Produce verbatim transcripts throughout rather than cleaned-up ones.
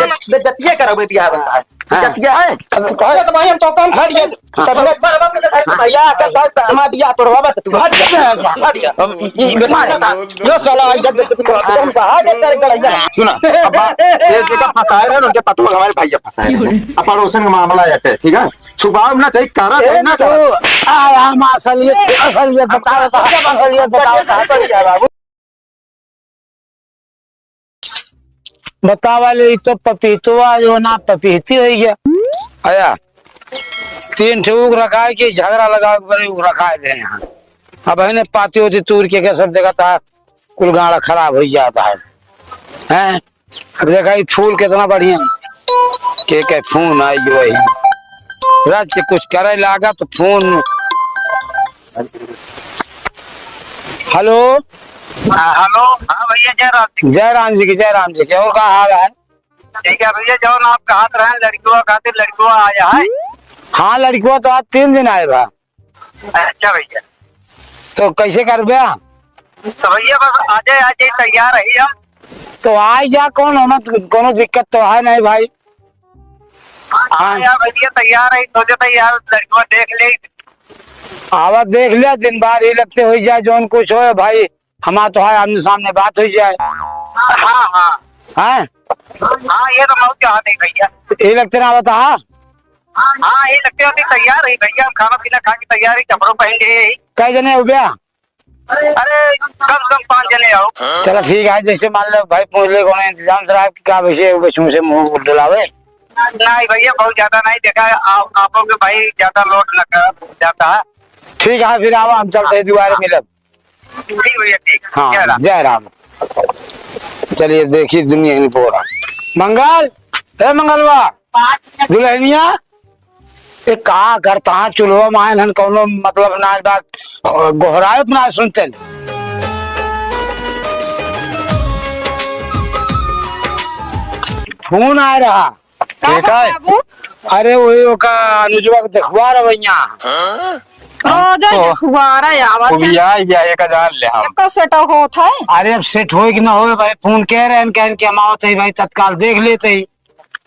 बेइज्जतिये करबे बियाह बनता है। हाँ। जतिया है। अब तो है। तो भाई हम तो काम हट गया। हाँ। सब लोग भैया का साथ हमारा बियाह तोड़वा मत तू। हट जा। हट जा। हम ई बेटा, यो साला इज्जत बेइज्जती करवा। हम कहा दे सारे गड़ैया। सुना, अब ये जगह फंसाए रहे, उनके पतोह हमारे भैया फंसाए रहे। अब पड़ोसन का मामला है, ठीक है? छुपाव ना चाहिए, करा चाहिए ना करा। आया हम असलियत, असलियत बताओ, असलियत बताओ। बतावा ले, ई तो पपीतवा जो ना पपीती होइ गया। आया, तीन ठे उग रखाए कि झगड़ा लगावे के बरे उग रखाए दे यहाँ। अब है ने पाती होती तूर के, के सब जगह था, कुल गाड़ा खराब होइ जाता है। हैं? अब देखा, ई फूल कितना बढ़िया। के के फोन आई वही। रात के कुछ करे लागा तो फोन। हेलो। हाँ, हेलो। हाँ भैया, जय राम जी। जय राम जी की, जय राम जी की। और का हाल है? ठीक है भैया, जौन आप कहत रहन लड़किवा खातिर, लड़किवा आया है? हाँ, लड़किवा तो आज तीन दिन आए बा। अच्छा भैया। तो कैसे करबे? तो भैया बस आ जाए, आ जाए, तैयार रही हम। तो आ जा, कौन होना, कोनो दिक्कत तो है नहीं भाई। हाँ। हाँ यार भैया, तैयार है, सोचे थे यार लड़किवा देख ले। आवा देख ले, दिन बार ही लगते हो जाए, जौन कुछ हो भाई, हमार तो है आमने सामने बात हो जाए। हाँ, हाँ। हैं? हाँ, ये तो बहुत चाहते हैं भैया। ये लगते ना बता। हाँ, ये लगते हैं, अभी तैयार है भैया, हम खाना पीना खा के तैयार है, कपड़ों पहन के यही। कै जने हो बे? अरे, कम से कम पाँच जने आओ। चला ठीक है, जैसे मान लो भाई पूछ ले, कौनो इंतजाम से आप का वैसे बच्चों से मुंह डुलावे? नहीं भैया, बहुत ज्यादा नहीं देखा, आप, आपो के भाई ज्यादा लोड लग जाता है। ठीक है, फिर आवा, हम चलते हैं, दोबारा मिलब। ठीक भैया, ठीक। हाँ, जय राम। जय राम। चलिए, देखिए दुनिया की पोरा। मंगल, ए मंगलवा, दुल्हनिया, ए का करता है चुलवा मायन हन, कौनो मतलब ना बा, गोहरायत ना सुनते। फोन आ रहा। का ठीक है। बाबू? अरे वही ओका अनुजवा के देखवा रहा भैया। हाँ? रोज तो देखवा रहा है, आवत है। या, या, एक हजार ले हम। एको सेट होत है? अरे अब सेट होए कि ना होए भाई, फोन कह रहे हैं, कहन के हम आवत है भाई, तत्काल देख लेते ही।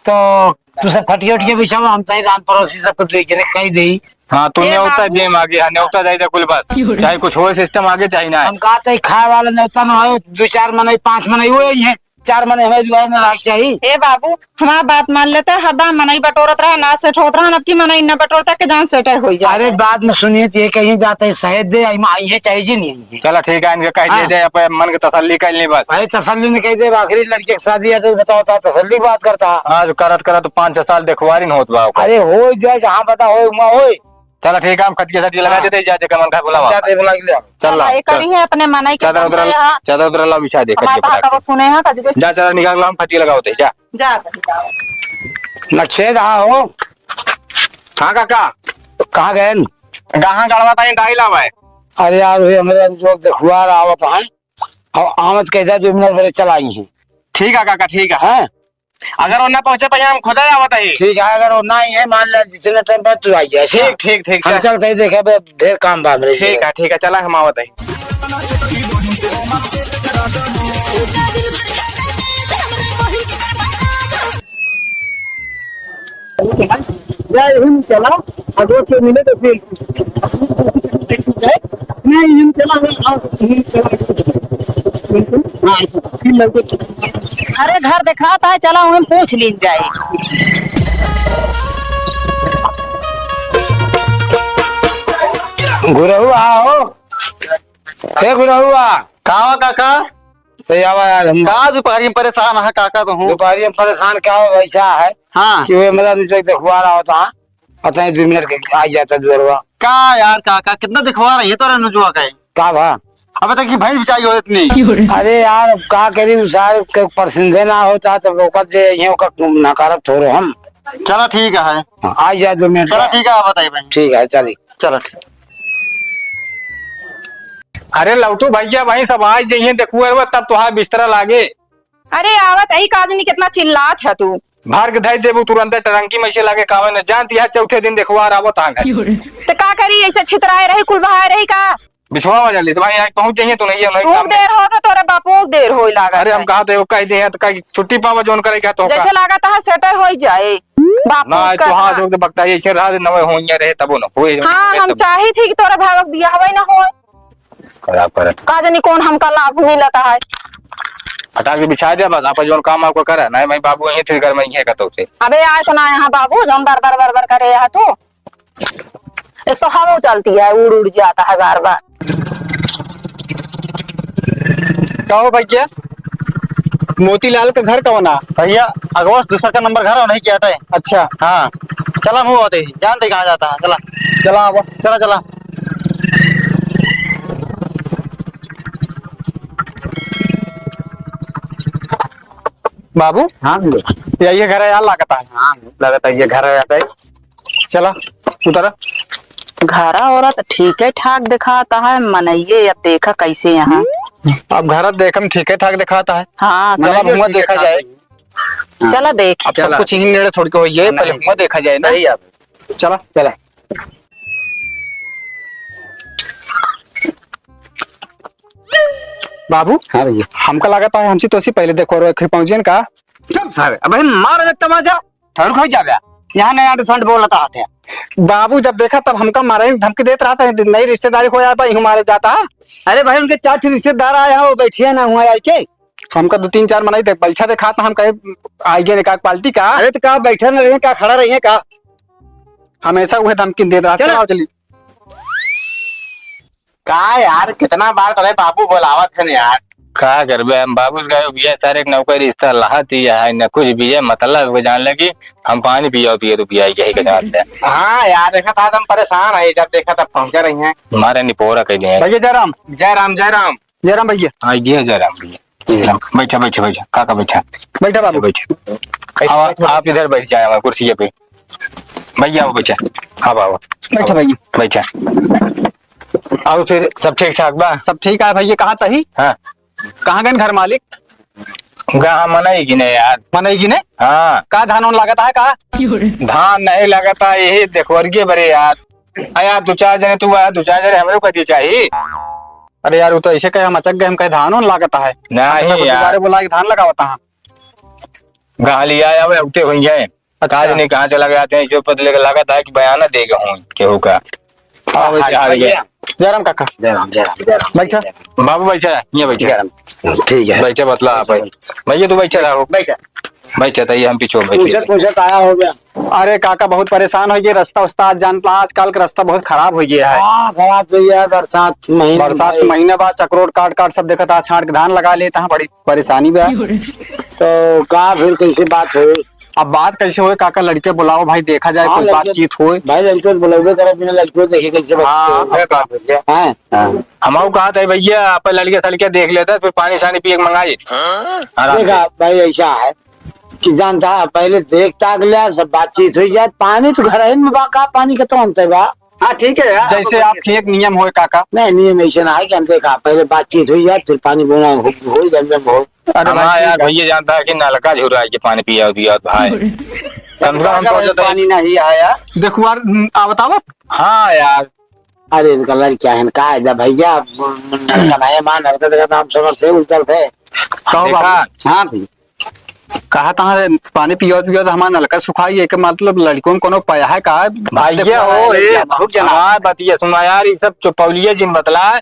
तो तू सब खटिया उठिया बिछावा, हम तई रान पड़ोसी सबको लेके रे कही देई। हाँ, तू ए नेवता बाबू। देम आगे, हाँ, नेवता जाई दे कुल बस। चाहे कुछ होए सिस्टम आगे, चाहे ना। हम कहते खाए वाला नेवता ना हो, दो चार मनई, पाँच मनई वो ही है। चार मने हमें दुआरे न रहे के चाही। ए बाबू, हमार बात मान लेते, हरदम मनई बटोरत रहे, ना सेट होत रहे, अब की मनई न बटोरता के जान सेट होई जाए। अरे बात में सुनिए, तो ये कहीं जाते हैं, सहेज दे, आई, आई है चाहे जी नहीं है। चला ठीक है, इनके कह हाँ। दे दे, अपन मन के तसल्ली कर ले बस। भाई तसल्ली नहीं कह दे, आखिरी लड़के की शादी है तो बताओ, ता तसल्ली की बात करता। आज करत करत पाँच छह साल देखवारी न होत बा ओकर। अरे हो जाए, जहाँ पता होए, वहाँ होए। चला ठीक है, हम खटिया सटिया लगा हाँ। देते, जा, जा, कमल का बुलावा। जा, दे बुला के ले आओ। चल, चला, ये चल। करी है अपने मनई के चादर कमरे उधर, यहाँ। चादर उधर ला बिछा दे, हमारा खटिया तो पटाक हाथ के। सुने हैं, कजू के। जा, चादर निकाल ला, हम खटिया लगाओ थे, जा। जा। लक्षे, कहाँ हो? हाँ काका। कहाँ गए? कहाँ गड़वा ताई डाई लावा है? अरे यार, वे हमरे जो देखुआर आवत हैं, और आवत कैसा दो मिनट मेरे चलाई हैं। ठीक है काका, ठीक है। हैं? अगर वो ना पहुंचे पाए, हम खुदा आवत है। ठीक है, अगर वो ना ही है, मान ले, जितने टाइम पर तू आई जाए, ठीक, ठीक, ठीक, हम चल। चलते ही देखे, बे, ढेर काम बा हमरे ठीक लिए। है, ठीक है, चला, हम आवत है। जय हिंद चला, अगले से मिले तो फिर। नहीं, हिंद चला, हाँ, हिंद चला। हाँ, फिर लड़के अरे घर देखात है, चला वहीं पूछ लीन जाए। गुरहुआ हो, हे गुरहुआ। का हो काका? तो आवा यार, हम का दोपहरी में परेशान है काका तो हूँ। दोपहरी में परेशान का हो, वैसा है हाँ। कि वे मतलब जो देखुआ रहा होता है, पता नहीं दो मिनट के आ जाता दुअरवा। का यार काका, कितना देखुआ रही है तोरे नुजुआ का? का भा? अबे तक की भैंस बिचाई हो इतनी। अरे यार, अब का करी, उ सार के पसंदे ना होता, तब ओकर जे ये ओकर नकारत थोड़ो हम। चला ठीक है। हाँ, आ जा दो मिनट चला का। ठीक है, बताइए भाई। ठीक है, चलिए। चला ठीक। अरे लौटू भैया, भाई सब आज जइहे देखुआ रवा, तब तोहार बिस्तरा लागे। अरे आवत ही का जनी, कितना चिल्लात है तू। भर के धई देबू तुरंते टरंकी में से लागे कावे न जानती है, चौथे दिन देखुआ आवत आ घर। तो का करी, ऐसे छितराए रही, कुल बहाए रही का? बिछवा हो जाले, तो भाई, आज पहुँच जाइए, तो नहीं है, नहीं तू सामने। देर हो तो तोरे बापू देर होई लागत अरे, हम है। कहा थे, वो कह दे हैं, तो कहीं छुट्टी पावा, जोन करे क्या तो का? जैसे लागत है, सेटे होई जाए। बापू ना, का तो हाँ, इतना। जो तो बकता है, ऐसे रहा, नवे होइए रहे, तबो न होए, हाँ, रहे हम तब। चाही थी कि तोरे भावक दिया हवे ना होए। खराब करे। का जानी कौन हमका लाभ मिलता है। हटा के बिछा दे बस, आप जोन काम आपको करा, नहीं, मैं बाबू यहीं थे घर में, यहीं का तो से। अबे आए तो ना यहाँ बाबू, जोन बार बार बार बार करे यहाँ तू। इसको हवा चलती है, उड़ उड़ जाता है बार बार। का हो भैया, मोतीलाल का घर कौन आ? भैया, अगवा से दूसरा का नंबर घर हो, नहीं क्या हटे? अच्छा। हाँ, चला, हम होते ही जानते कहाँ जाता है, चला। चला, आवा। चला, चला। बाबू, हाँ भैया। या ये घर है यार, लागता है। हाँ, लगता है ये घर है यार। चला, उतरा। घरा ओरा तो ठीके ठाक दिखाता है, मनइये अब देखा कैसे यहाँ। अब घर अब देखम ठीके ठाक दिखाता है। हाँ। चला, मनइये हुआं ठीके देखा ठाक जाए। है। चला देखी। अब सब चला। कुछ यहीं नेड़े थोड़ी के होइए, हाँ, पहले नहीं। हुआं देखा जाए ना। सही है। चला। चला। बाबू, हाँ भैया। हमका लागत है हमसे तोसी पहले देखो रो, एक पहुँचे का? चुप सारे, अबे मार एक तमाचा, ठहर खो जाबे। यहाँ नया अंडरस्टैंड बोलता आते हैं। बाबू जब देखा तब हमका मारे धमकी देत रहता है, नई रिश्तेदारी हो जाए भाई हमारे जाता। अरे भाई उनके चार ठो रिश्तेदार आए हैं, वो बैठिए ना हुआ आई के। हमका दो तीन चार मनई देख, बैठा देखा था, हम कहे आई गए का पार्टी का। अरे तो का बैठा न रहिए, का खड़ा रहिए का? हमेशा उहे धमकी देत रहता है। चलो। चला, चली। का यार, कितना बार तोरे बाबू बोलावत हन यार। का करबे हम, बाबू का बिया सारे एक नौकर रिश्ता लहत ही है, न कुछ बिया मतलब को जान लगी, हम पानी पियो पिए तो पिया यही के जान दे। हाँ यार, देखा था हम परेशान है, जब देखा तब पहुंचा रही हैं। मारे निपोरा कह दिए। भैया जयराम। जयराम, जयराम। जयराम भैया। हाँ, ये जयराम भैया। बैठा, बैठा, बैठा, काका बैठा। बैठा बाबू। बैठा। आप, आप इधर बैठ जाए हमारे कुर्सी पे। भैया, आओ, बैठा। आओ, आओ। बैठा भैया। बैठा। और फिर सब ठीक ठाक बा? सब ठीक है भैया। कहाँ तही? हाँ। कहाँ गए घर मालिक? गा-, मनई गिने यार। मनई गिने? हाँ। का धान उन लागत है का? धान नहीं लागत है, यही देखवरिये बरे यार। आ यार, दो चार जने तू आ, दो चार जने हमरे को दिए चाहिए। अरे यार, वो तो ऐसे कहे, हम अचक गए, हम कहे धान उन लागत है। नहीं हम तो यार। दोबारा बोला कि धान लगावत है। गाली आया, वे उठे हुई हैं। अच्छा। काज नहीं, कहाँ चला गया थे, इसे पता लगा, लगा था कि बयाना दे गए हूँ, केहू का। हाँ, हाँ, हाँ, हाँ, हाँ। जयराम काका। जयराम, जयराम, जयराम। बैठा। बाबू बैठा, ये बैठा। जयराम। ठीक है। बैठा, बतला आप। भैया, तू बैठा रहो। बैठा। बैठा, तो ये हम पीछे बैठे। पूछत, पूछत आया हो गया। अरे काका, बहुत परेशान हो गए, रास्ता उस्ता आज जानता, आजकल का रास्ता बहुत खराब हो गया है। हाँ, खराब हो गया है, बरसात महीना बरसात भाई। महीना बा, चकरोट काट काट सब देखत, छांट के धान लगा लेता है, बड़ी परेशानी बा। तो का फिर कैसे बात होई? अब बात कैसे होई काका, लड़के बुलाओ भाई, देखा जाए, हाँ, कोई लड़के, बातचीत होई। भाई लड़के तो बुलावे करे, बिना लड़के देखे कैसे बात हाँ, होई? है बात भैया। हाँ। हाँ। हम कहा था भैया, आप लड़के सड़के देख लेते, फिर पानी सानी पिए के मंगाई। हाँ। आराम से। देखा भाई, ऐसा है कि जानता है, पहले देख ताक लिया, सब बातचीत हो जाए। पानी तो घर ही में बा, का पानी का तो अंत है बा? हाँ, ठीक है यार। जैसे आपके एक नियम होए काका। नहीं, नियम ऐसे ना है कि हम देखा, पहले बातचीत हो जाए, फिर पानी बोना हो, हो जाए, जब हो। अरे भाई, हाँ यार, ठीक है। भैया जानता है कि नलका झुरा के पानी पिया, पिया भाई। कम से कम हम सोचते हैं पानी नहीं आया। देखो यार, हम्म, आ बताओ। हाँ यार। अरे इनका लड़का है, का है, जब भैया, नलका नहीं मान, नलका देखा तो हम समझ से उलझल थे। कहो देखा? बाबू। हाँ भैया। कहा तहाँ रे, पानी पियो पियो तो हमारा नलका सुखाई, एक मतलब लड़कों में कोनो पाया है का? भाई, ये हो, ए, बहुत जना। हमार बतिया सुना यार, ये सब चौपौलिया जिन बतला,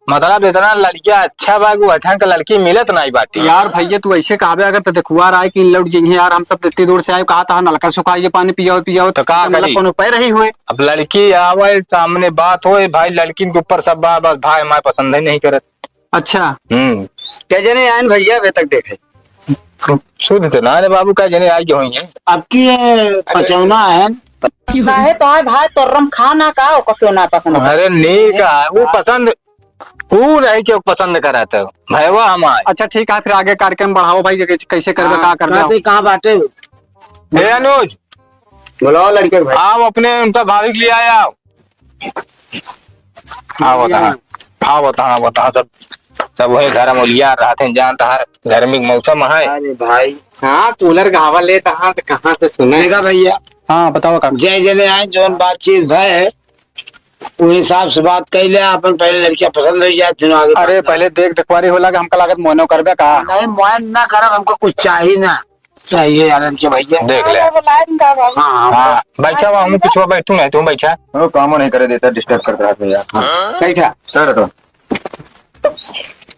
मतलब इतना लड़किया अच्छा बा, वो अठंग के लड़की मिलत नाई बाटी। यार भैया, तू ऐसे कहबे अगर तो देखुआर आए कि लौट जइहे यार, हम सब इतनी दूर से आए, कहा तहाँ नलका सुखाई, पानी पियो पियो, तो का मतलब करी? कोनो पै रही हुए। अब लड़की आवे, सामने बात होए, भाई लड़किन के ऊपर सब बात, बस भाई हमारे पसंद ही नहीं करत। अच्छा। हम्म। कै जने आयन भैया अबे तक देखे? शुद्ध तो ना रे बाबू, कै जने आई होई हैं। अब की ये पचौना है। काहे तो आए भाई, तोर्रम खा ना का, ओका क्यों ना पसंद करे? अरे नीक है, वो पसंद, वो नहीं क्यों पसंद करा तो भैया हमार। अच्छा ठीक है, फिर आगे कार्यक्रम बढ़ाओ भाई, कैसे, कैसे करबे, हाँ, का करबे? कहाँ थे, कहाँ बाटे? ए अनुज, बुलाओ लड़के को भाई। आओ अपने उनका भाभी के लिए आए, आओ। हाँ, बता, हाँ। हाँ, बता, हाँ, बता, सब, सब वही घर में उलिया रहत हैं, जानता है, गर्मी के मौसम है। अरे भाई, हाँ, कूलर का हवा लेता, हाँ, तो कहाँ से सुने? देखा भैया। हाँ, बताओ काका। जय जने आए, जौन बातचीत भय है, वो हिसाब से बात कइ ले, अपन पहले लड़कियां पसंद होइ जाए, फिर आगे अरे, बात। पहले देख देखवारी होला कि हमका लागत मोहनो करबे का? नहीं, मोहन ना करब, हमको कुछ चाहिए ना। चाहिए यार इनके भैया। देख ले। हाँ, हाँ, हाँ, हाँ, हाँ। बैठा हुआ हूँ, पीछे बैठू नहीं, तू बैठा। वो काम नहीं करे देता, disturb करता रहता है यार। हाँ। बैठा। सर, तो।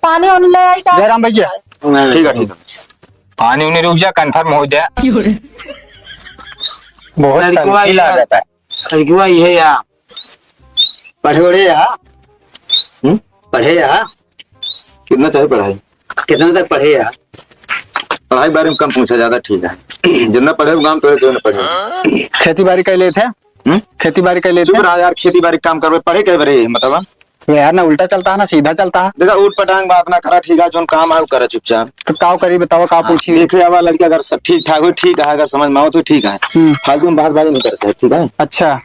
पानी उनी ले आई का? जयराम भैया। नहीं, ठीक है, नहीं। ठीक है। पानी उनी रुक जा, confirm हो जाए। बहुत लड़कवा संगीन ये, लागत है। लड़कवा ये या। पढ़े वढ़े या? हम्म? पढ़े या? कितना चाहिए पढ़ाई? कितना तक पढ़े या? पढ़ाई बारे में कम पूछा, ज्यादा ठीक है। जितना पढ़े, वो काम तो है, जो ना पढ़े। खेती बाड़ी कर लेते हैं? हम्म? खेती बाड़ी कर लेते चुप हैं? रहा यार, खेती बाड़ी काम करबे, पढ़े के बरे, मतलब? तो यार, ना उल्टा चलता है, ना सीधा चलता है। देखा, ऊट पटांग बात ना करा, ठीक है, जोन काम है, वो करा चुपचाप। तो का करी, बताओ, का हाँ, पूछी? देखे, आवा लड़का अगर सब ठीक ठाक हो, ठीक है, अगर समझ में आओ तो ठीक है। हम्म। फालतू में बहसबाजी नहीं करते, ठीक है? अच्छा।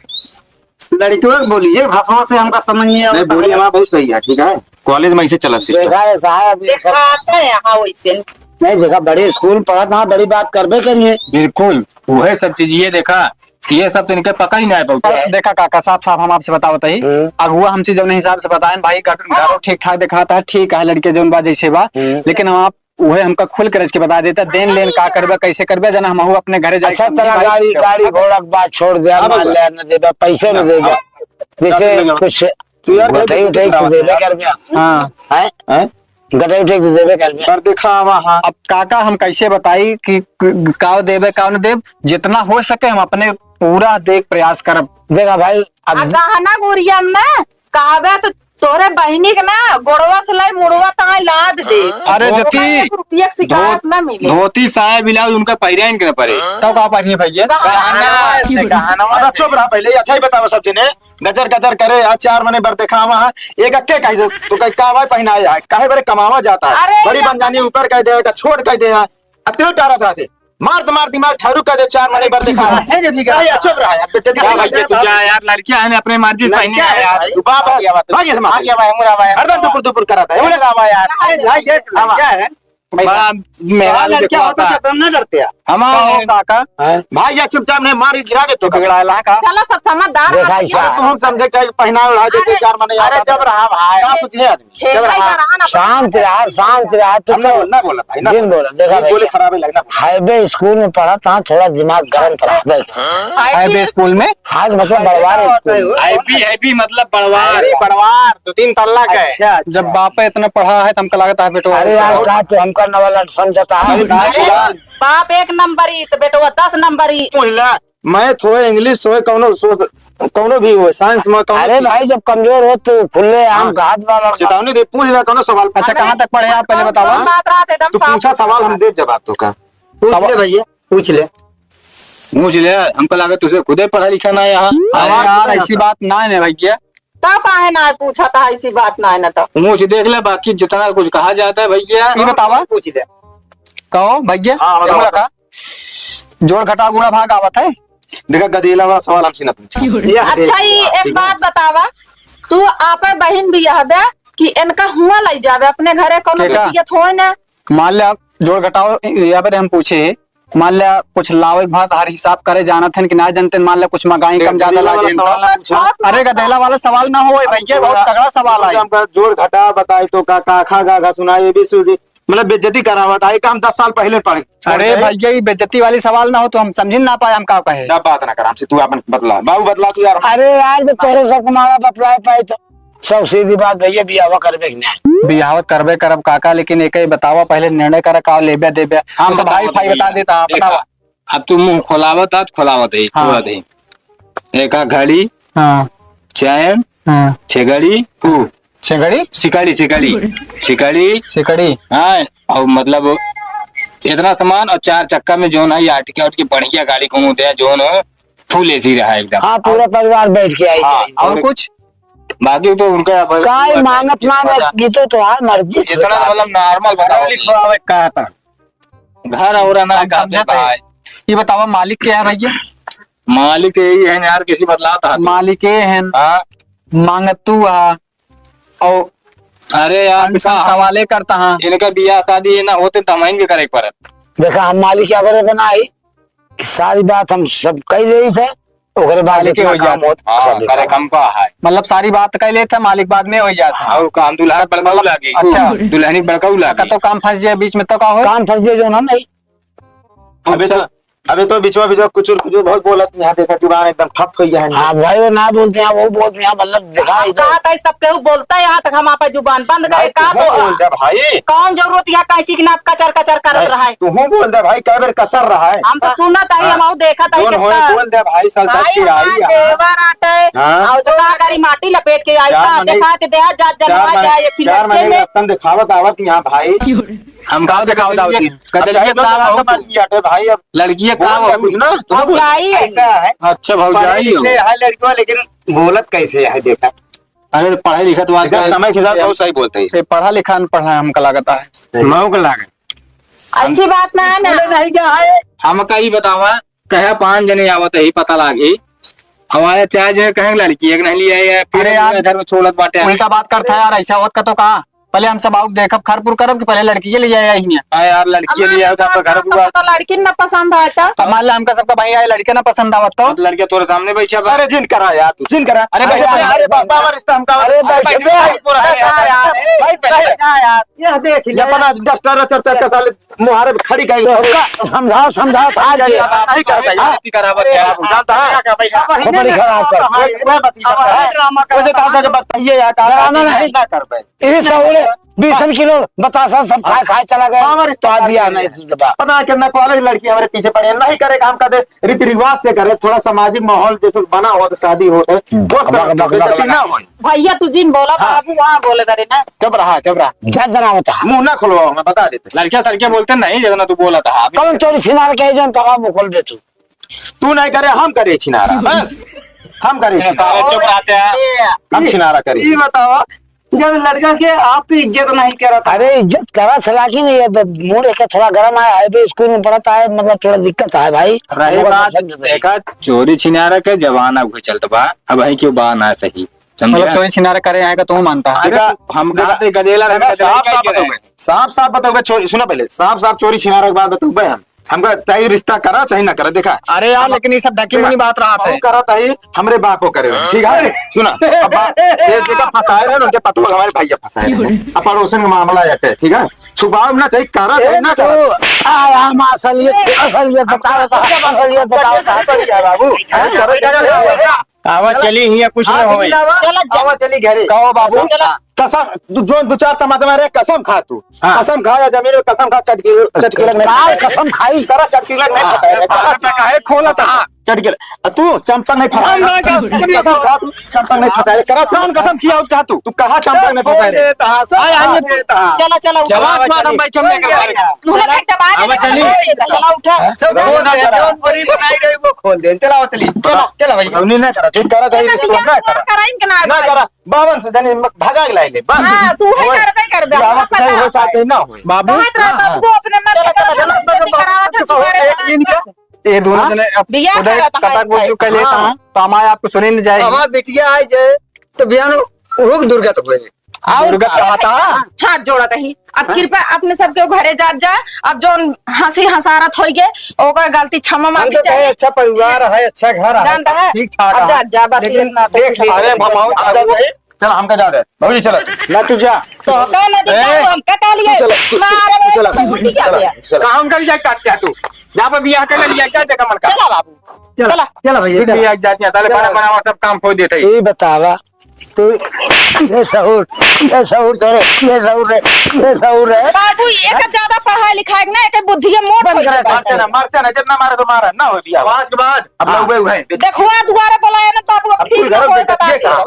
लड़कियों को बोलिए, भाषा से हमका समझ नहीं नहीं, आवता। बोली हमारा बहुत सही है, ठीक है? कॉलेज में ऐसे चला सीखता। देखा है साहब, ये सब दिखाता है यहाँ वैसे। नहीं, देखा, बड़े स्कूल पढ़त, हाँ, बड़ी बात करबे करिए। बिल्कुल, वह सब चीज ये देखा, ये सब तो इनके पकड़ ही नहीं पाते। देखा काका साहब, साहब हम आपसे बतावत ही, हम्म। अगुआ हमसे जौन हिसाब से बताएन भाई, घर, घरो ठीक ठाक दिखाता है, ठीक है, लड़के जौन बा जैसे बा, हम्म। लेकिन हम आप उहे हमका खुल के रच के बता देता, देन लेन का करबे, कैसे करबे, जना हमहू अपने घरे जाए अच्छा, के चला, भाई, गाड़ी, गाड़ी घोड़ा के बात छोड़ दे, अब मान ले, न देबे, पैसे न देबे। अब जैसे कुछ तू यार गटई उठई तो देबे करबे। हाँ। हैं? हैं? गटई उठई तो देबे करबे। पर देखा वहाँ। अब काका हम कैसे बताई कि क-, काव देबे, काव न देब, जितना हो सके हम अपने पूरा देख प्रयास करब। देखा भाई, अब आ गहना गुरिया में कहबे तो तोरे बहिनी के ना गोड़वा से लाई मुड़वा ताई लाद दे। अरे ओकर जती एक रुपया के शिकायत धो-, ना मिले। धोती साया ब्लाउज उनका पहिराइन के ना परे। तब का पहिरिए भैया? गहना। गहना, गहना। अरे चुप रहा पहले, अच्छा ही बतावा सब जने। गजर गजर करे, आज चार मने बर देखावा है। एक अक्के कह दो, तो कह कावा पहनाया है, काहे बरे कमावा जाता है। अरे बड़ी बन जानी ऊपर कह दे, का छोट कह दे है। अत्ते टारत रहते। मार तो मार, दिमाग ठारू कर दे, चार महीने भर देखा है। है जब निकला। अरे यार, चुप रहा यार, बेइज्जती क्या कर भाई, रहा तू है। जा यार, लड़कियां हैं, अपने मर्जी से लड़कियां पहने हैं हैं यार। यार। तू बाप है, लड़कियां भाई, भाग यहाँ से, भाग। हरदम टुपुर टुपुर करा था, है ना? भाई यार, अरे भाई, देख, लड़कियां हैं। बड़ा मेहरारू लड़कियां देखो होता। तो ना डरते हैं। हमारे कहो काका। हैं? भाई यार, चुपचाप नहीं, मार के गिरा दे तो। बिगड़ाला का। चलो, सब समझदार देखा हैं। ऐसा। अरे, तुम समझे, चाहे पहना ओढ़ा दे, अरे, चार महीने अरे, यार। जब रहा भाई। क्या सोचिए आदमी? खेल जब रहा। शांत रहा, शांत रहा, तू हमने तो बोलना बोला भाई, ना जिन बोला। बोला, देखा जिन बोले भैया। खराब है, लगना बोला। हाईवे स्कूल में पढ़ा था, थोड़ा दिमाग गरम था, देख। हाईवे स्कूल में? हाँ, मतलब बड़वार स्कूल। हाईवे, हाईवे मतलब बड़वार। हाईवे बड़वार, दो तीन तल्ला का है। अच्छा, अच्छा। जब बाप इतना पढ़ा है, तो हमका लगता है बेटो अरे यार, का तो हमका नवा लट समझता है। अरे बाप एक नंबर ई, तो बेटवा दस नंबर ई। महिला मैथ होए, इंग्लिश होए, कौनो सो-, कौनो भी होए, साइंस में कौनो अरे भी। भाई, जब कमजोर हो तो खुले आम हाँ। का हाथ बार और चेतावनी दे, पूछ ले कौनो सवाल। अच्छा, कहाँ तक पढ़े आप, पहले बतावा। बात रात एकदम तू साफ पूछा सुथरा सवाल, हम बात। देब जवाब तो का। पूछ सवाल ले भैया, पूछ ले। पूछ ले, हमको लागत तुझे खुदे पढ़ा लिखा ना है यहाँ। अरे यार, ऐसी बात ना है ना भैया। तब काहे ना पूछा था, ऐसी बात ना है ना तो। मुँह से देख ले, बाकी जितना कुछ कहा जाता है भैया। ये बतावा। पूछ ले। कहो भैया, हाँ, बताओ, बोला बताओ। का? जोड़ घटाव गुणा भाग आवत है। देखा, गदेला वाला सवाल हमसे ना पूछा। अच्छा, ये एक बात बतावा, तू आपन बहिन बियाहबे कि इनका हुआ लई जाबे अपने घरे, कोनो ठीक है। दिक्कत होए ना? मान ले, आप जोड़ घटाव, यहाँ पर हम पूछे, मान ले, कुछ लावे के बाद हर हिसाब करे जानत हन कि ना जानते, मान ले, कुछ मंगाई कम ज्यादा गदेला वाला लागे सवाल ना तो। पूछा। अरे, गदेला वाला सवाल ना हो भैया, बहुत तगड़ा सवाल है। हमका जोड़ घटाव बताई तो का, का खा गा घा सुनाई, ए बी सी डी, मतलब बेइज्जती करावत आई, काम दस साल पहले पढ़, पढ़ अरे गए। भैया, ये बेइज्जती वाली सवाल ना हो तो हम समझ ना पाए हम का कहे। क्या बात ना कर हमसे, तू अपन बतला, बाबू बतला तू यार। अरे यार, जब तोरे सब मारा बतलाए पाए तो सब सीधी बात भैया, बियाह करबे कि नहीं? बियाह करबे करब काका, लेकिन एक ही बतावा, पहले निर्णय कर का लेबे देबे। हम तो सब भाई बतावा भाई भैया। बता देता, देखा, बतावा। अब तू मुंह खोलावत, आज खोलावत है, हाँ। खोलत है। एक आ घड़ी, हाँ। चैन, हाँ। छेगड़ी, ऊ। छेगड़ी? सिकड़ी, सिकड़ी। सिकड़ी। सिकड़ी। हाँ, और मतलब इतना सामान और चार चक्का में जोन है, आटके, आटके बढ़िया गाड़ी कौनो दे, जोन हो, full ए सी रहा एकदम। हाँ, पूरा परिवार बैठ के आई हाँ, जाए। और और कुछ? बाकी तो उनका अपन काई पूरा मांगत पैकेज मांगत पता। गीतो तो हाँ मर्जी से इतना तो मतलब normal बताओ। लिखवावे का था। घर और ना हम समझत है। ये बतावा मालिक के है भैया? मालिक यही है यार, किसी बतलाता है। मालिक ये है। हाँ। मांगतू हा। और अरे यार, इनका हम सवाले करता हाँ। इनका बियाह शादी ये ना होते तो हम इनके करे के परत। देखा, हम मालिक क्या बरे बनाई कि सारी बात हम सब कह रही थे, ओकरे बाद मालिक जितना हो काम जात। होत, हाँ, सब करे काम का है। मतलब सारी बात कह लेत है, मालिक बाद में हो जात है। और काम दुल्हा बड़काऊ लागी। अच्छा। दुल्हनी बड़काऊ लागी। कतो काम फंस जाए बीच में तो का होई? काम फंस जाए जो ना नहीं। अबे तो, अच्छा। अबे तो बिचवा बिचवा कुचुर कुचुर बहुत बोलत, यहाँ देखा जुबान एकदम ठप हो गया है। हाँ भाई, वो ना बोलते हैं, वो बोलते हैं, मतलब देखा हम है इसे। कहा था, सब केहू बोलता है, यहाँ तक हम आपा जुबान बंद करे भाई, का तू तो? बोल दे भाई। कौन जरूरत यहाँ कैंची के नाप कचर कचर करत भाई, रहा है? तू बोल दे भाई, कै बेर कसर रहा है? हम तो हाँ। सुनत आई, हाँ। हम आऊ देखत आई जोन होई, कितना बोल दे भाई, सर भाई, धर के आई हमार यहाँ। देवर आटे, हाँ। और जो का करी, माटी लपेट के आई, चार का महीने, देखा के देहा, जात चार जन्मा महीने, जाए, एक ही चार लड़के महीने में। रस्तम दिखावत आवत यहाँ भाई। हम गाँव दिखावत आवत ही। कदलिया कदलिया का का बाबू। मर्जी आटे भाई, अब लड़किया का बोल दे बाबू। कुछ ना। भौजाई है। ऐसा है। अच्छा, भौजाई पढ़े हो। लिखे है लड़कियों, लेकिन बोलत कैसे है, देखा। अरे, तो पढ़े लिखे तो आजकल समय के साथ बहुत सही बोलते हैं। ये पढ़ा लिखा अनपढ़ है, हमका लागत है। मऊ के लागत। अच्छी बात ना है ना। स्कूले नहीं गया है। हमका ही बतावा, कहे पाँच जने आवत ही, पता लागी। हमारे चार जने कहें लड़की एक नहीं लिया है, फिर अरे यार, इधर में छोड़त बाटे। उल्टा बात करता है यार, ऐसा होत का तो का? पहले हम सब आउक देखब, खरपुर करब कि पहले लड़की के लिए आया ही नहीं? हाँ यार, लड़की के लिए आया तो घर बुआ। तो लड़की ना पसंद आया था। हमारे हमका सबका भाई आए, लड़के ना पसंद आवत तो। तो लड़के तोरे सामने बैठा बा। अरे जिन करा यार, तू जिन करा। अरे अरे, बैठ, अरे, अरे, बाबा, रिश्ता हमका अरे, अरे, बैठ, बैठ, बैठ, पूरा अरे, बैठ, यार, बैठ, बैठ, बैठ, बैठ, यार। यह देख ले। ये अपना दस टारा चर्चा का साले मुहारे पे खड़ी करी। तो हमका समझाओ, समझाओ, समझाओ। आज ये नहीं करता है। हाँ। जानता है? खोपड़ी खराब कर। अब वही ड्रामा करता है। वैसे तो आशा के बताइए यार, कहा डराना नहीं। ना कर पाए। यही सहूले बीसन किलो बतासा सब खाए, खाए चला गया। तो आज भी आ नहीं सकता। पता है कितना कॉलेज लड़की हमारे पीछे पड़े, नहीं करे काम का दे। रीति रिवाज से करे, थोड़ा सामाजिक माहौल जैसे बना हो तो शादी हो तो हम्म। दोस्त बक, बक, बक, बेइज्जती बक। ना हो। भैया तू जिन बोला हाँ। बाबू वहाँ बोले करे ना। चुप रहा, चुप रहा। जज बनावत है। मुंह ना खुलवाओ, मैं बता देते। लड़कियां सड़कियां बोलते नहीं, जितना तू बोला था। कौन चोरी छिनार के जन तमाम खोल दे तू। तू नहीं करे, हम करे छिनारा, बस। हम करे ये छिनारा। सारे चुप रहते हैं। हम छिनारा करे। ये बताओ, जब लड़का के आप इज्जत नहीं करत। अरे, इज्जत करत है, लेकिन ये ब-, मूड एक थोड़ा गरम है, हाईवे स्कूल में पढ़त है, मतलब, थोड़ा दिक्कत है, भाई। रही बात, देखा, चोरी छिनारा के जमाना उहे चलत बा, अब है क्यों बा ना सही, समझे? मतलब, चोरी छिनारा करे यहाँ का तू मानता है? देखा, देखा, हम देखा, कहते गदेला रहे, देखा, गदेला साफ, क्या साफ किया बताओगे, है? साफ, साफ बताओगे, चोरी, सुनो पहले, साफ, साफ चोरी छिनारा के बात बताओगे हम। हमका चाहे रिश्ता करा, चाहे ना करा, देखा। अरे यार, लेकिन ये सब ढकी मुनी बात रहा था। हम करत है, हमरे बापो करे रहे, ठीक है? सुना, अब बा-, ये जेका फंसाए रहे, उनके पतोह हमारे भैया फंसाए रहे। अब पड़ोसन का मामला है, ठीक है? छुपाव ना चाही, करा चाही, ना करा। आया हम असलियत, असलियत बताओ, असलियत बताओ। बढ़िया बाबू। आवा चली, हियाँ कुछ ना होई। चला, आवा चली घरे। कहो बाबू। चला। कसम, दु-, जो दु चार तमाचा मारे, कसम खा तू। हाँ। कसम खा या जमीन में कसम खा, चटकी, चटकी लग नहीं। का कसम खाई? करा चटकी लग नहीं फंसाए रे। काहे खोला था? चटकी लग। आ तू चंपक नहीं फंसाए। हम ना जाओ। कसम खा तू, चंपक नहीं फंसाए रे। करा तू। कौन कसम खिया उठा तू? तू कहाँ चंपक नहीं फंसाए रे? आए, आए। चला, चला, उठा। चला, आज बाद हम बैठे में करवाए। मुँह देख के बात आवा चली। चला, उठा। सब खोल दे, जौन परी बनाई रही, वो खोल दे। चला, चली। चला, चला भाई। हमने ना करा, ठीक करा, कहीं रिश्ता ना करा। कराइन के ना ना करा। बावन से जाने म-, भगा के लाइले, बस। हाँ, तू है होए। करबे करबे, बियाह हम सही पता होए, साथ है। ही ना होए। बाबू। कहत रहा हाँ, बाबू, हाँ। अपने मन चलो, के चलो, चलो, चलो, चलो, करावत है, चलो, तुम्हारे एक दिन के, ये दोनों हाँ। जने अब बियाह उधर करत कटक है। बोल चुके लेता हाँ। हूँ, तो हमारे आपको सुने न जाए। हमार बिटिया आई जाए, तो बिहान उहुक दुर्गत होए। और दुर्गत कहा था? हाथ जोड़ा तही। अब हाँ। कृपया अपने सबके घरे जात जा। अब जौन हंसी हंसारत होई गे, ओकर गलती क्षमा हम माफी तो कहे चाहिए। अच्छा परिवार है, अच्छा घर है, जानता है? ठीक ठाक अब है। जात जा, बस लेकिन इतना तो देख, अरे भमाऊ, अब जाओ भाई। चल, हमका जा दे। भौजी, चल। ना, तू जा। तो का ना दिखा, ए, हमका का लिए? तू चल, तू, मारे तू चल, तो उल्टी तू जा चल, गया। चल। काम कर जा, काट जा तू। जा पे बियाह कर लिया, जा जगह मन का। चला बाबू। चल, चला। चल भैया, फिर चल। बियाह जाती है, ताले चल। बड़ा बड़ा सब काम हो देते हैं। ये बतावा, तू ये सहूर, ये सहूर करे, ये सहूर रे, ये सहूर रे। बाबू, एक ज्यादा पढ़ाई लिखाई ना, एक बुद्धि मोट बंद हो करा, गया। मारते ना, मारते ना, जितना मारे तो मारा, ना हो बियाह। पाँच के बाद। अब हाँ। लोग उहे। देखुआ दुआरे बुलाए ना, बाबू, अब फिर तू घर कोई में बता देखिए दे। कहाँ?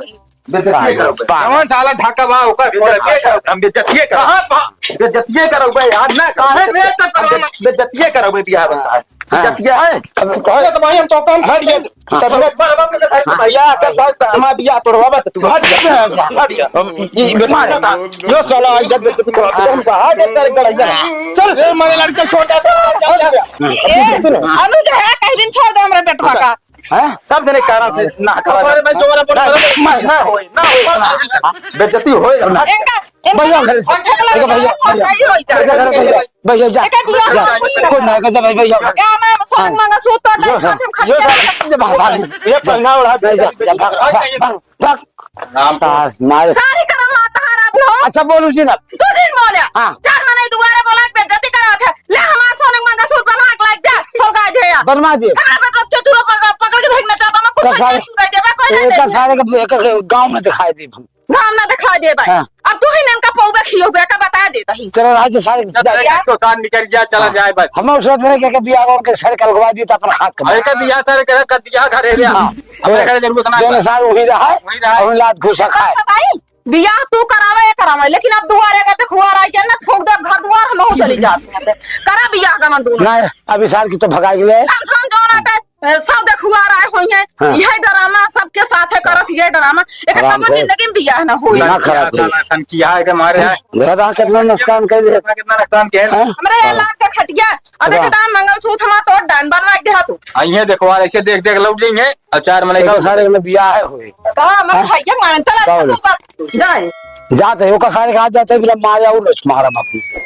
बेइज्जती करो बे। कौन साला ढाका बा, ओकर खोल के करो। हम बेइज्जतिये करो। कहाँ बा? बेइज्जतिये करो बे, यार ना करो। काहे बे, तो करो हम ना। बेइज्जतिये करो बे, बियाह बनता है। हाँ। बेइज्जतिये है। अब तो कहे तो भाई, हम तो कम हट गए। हाँ। सब लोग भैया, कर भाई, तो हमारा बियाह तोड़वा, बस तू हट जा। हट जा। हम ये बेटा ना था। यो साला इज्जत बेइज्जती करो। तुम कहाँ गए सारे गड़ैया? चल, सर, मारे लड़के छोड़ दे, चल, चल, चल। ए, अनुज है, कहीं दिन छोड़ दे हमरे बेटवा का। हैं? सब जने कारण से ना करा अरे भाई, दोबारा बोल, ना, दोबारा बोल। ना, ना होई, ना होई। बेइज्जती होई। इनका भैया घर से। देखो भैया, भैया। सही होई जा। भैया घर से, भैया, भैया जा। एके बियाह जा। कुछ ना, कुछ ना, भैया। ए, मैं सोना हाँ। मंगलसूत्र तो यो, साथ में खरीद यो, के जा, भाग, भाग। ये पहना ओढ़ा नहीं, जा, जा, भाग, भाग, भाग, भाग। सार, मारे। सारी करम माता हरा बुढ़ो। अच्छा, बोलू जी ना। दो दिन बोले। हाँ। चार मने दुआरे बोला के बेइज्जती करावत है। ले हमार सोना मंगलसूत्र बनवा के लाग दे, सरकार दे यार। बनवा दे। हमारे बेटा चचुरो पकड़, पकड़ के फेंकना चाहता, मैं कुछ तो नहीं सारे, छुड़ा देबा, कोई नहीं एक देबा। सारे के, एक, एक गाँव में दिखाई दे हम। गाँव ना दिखाई देबा। हाँ। अब तू ही नेम का पौबे खियो बे का बता देता ही। चलो, आज सारे जा, जा, जा। तो साथ निकल जा, चला हाँ। जाए बस। हम सोच रहे कि, कि बियाह करके सारे कलगवा दी तो अपना हाथ कमा। अरे का बियाह सारे करे, कर दिया घरे रे। हाँ। अपने घरे जरूरत ना जो है। सारे वही रहा है, वही रहा है। और लात घुसा खाए। बताई? बियाह तू करावे, ये करावे, लेकिन अब दुआरे का देखुआर आई गया ना, ठोक दे घर दुआर, हम हो चली जात हैं। करा बियाह का मन दूर। नहीं, अभी सार की तो भगाई गए। टेंशन जो ना पे, सब देखुआर आए हुई हैं। हाँ। यह ड्रामा सबके साथ है करत, ये ड्रामा। एक हराम कम खोर। जिंदगी में बियाह ना हुई। ना खराब बियाह होई। ना सन किया है कि हमारे हैं। देखा था कितना नुकसान कर दिया। कितना नुकसान किया है। हाँ? हमरे ये लाख का खटिया, अब हाँ। एक दाम मंगलसूत्र हमारा तोड़ डान बनवा के दे तू। हाँ, ये देखो, ऐसे देख देख लौट जाएंगे। और चार मने एक का सारे में बियाह है हुई। कहा, मैं हाँ? भैया मानन चला का बोले? तू बात जाए। जाते हैं, ओका सारे कहा जाते हैं, बिना माया और लक्ष्मी मारा बापू।